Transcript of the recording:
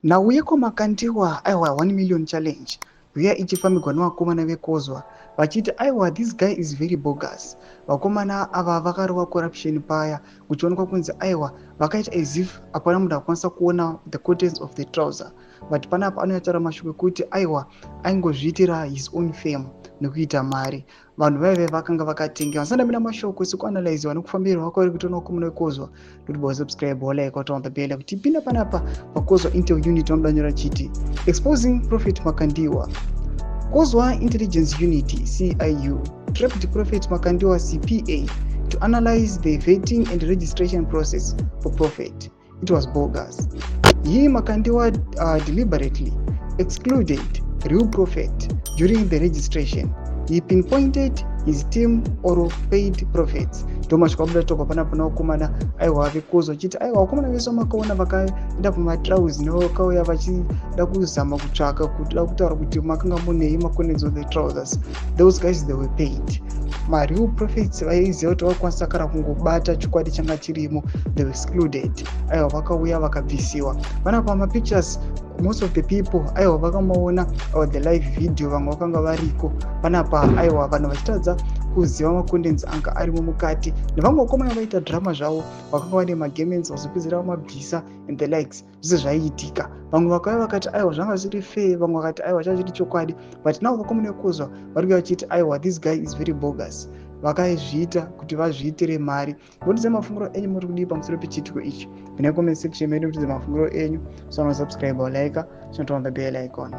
Nhau yekwaMakandiwa, aiwa, 1 million challenge uya ichifambirwa nevakomana vekozwa vachiti, "Aiwa, this guy is very bogus." Vakomana ava vakarova corruption paya, kuchionekwa kunzi, aiwa, vakaita as if hapana munhu akwanisa kuona the contents of the trouser, but panapa anoyataura mashoko ekuti, aiwa, aingozviitira his own fame nekuita mari. Vanhu vaive vakanga vakatengewa. Vasandamira mashoko sekuanalyziwa nekufambirwa kwavari kuitwa nevakomana vekozwa, ndokuti wasubscribe, walike, waturn on the bell kuti pinda panapa paKozwa Intel Unit. Vanoda chiti "Exposing Prophet Makandiwa". Kozwa Intelligence Unit, CIU, trapped Prophet Makandiwa CPA to analyze the vetting and registration process for Prophet. It was bogus. He, Makandiwa, deliberately excluded real prophet during the registration. He pinpointed his team or paid prophets. Ndomasvika abuda topa panapa navakomana, aiwa, vekozwa chiti, aiwa, vakomana vese vamakaona vakaenda pamatrousers nevakauya vachida kuzama kutsvaka kuda kutaura kuti makanga munei, macontents of the trousers, those guys, they were paid. Mareal prophets vaiziva kuti vakwanisa kana kungobata chokwadi changa chirimo, they were excluded. Aiwa, vakauya vakabvisiwa. Panapa mapictures, most of the people, aiwa, vakamaona the live video. Vamwe vakanga variko panapa, aiwa, vanhu vachitadza kuziva macontents anga arimo mukati, nevamwe vakomana vaita drama zvavo vakanga vane magarments, vazopedzera vamabvisa and the likes. Zvise zvaiitika. Vamwe vakauya vakati, aiwa, zvanga zviri fair. Vamwe vakati, aiwa, chava chiri chokwadi. But now vakomana vekozwa vari kuya vachiti, aiwa, this guy is very bogus. Vakaizviita kuti vazviitire mari. Mutidze mafungiro enyu. Muri kudii pamusoro pechiitiko ichi? Mune comment section medu, mutidze mafungiro enyu. Usanosubscribe, like, chinoturn on the bell icon.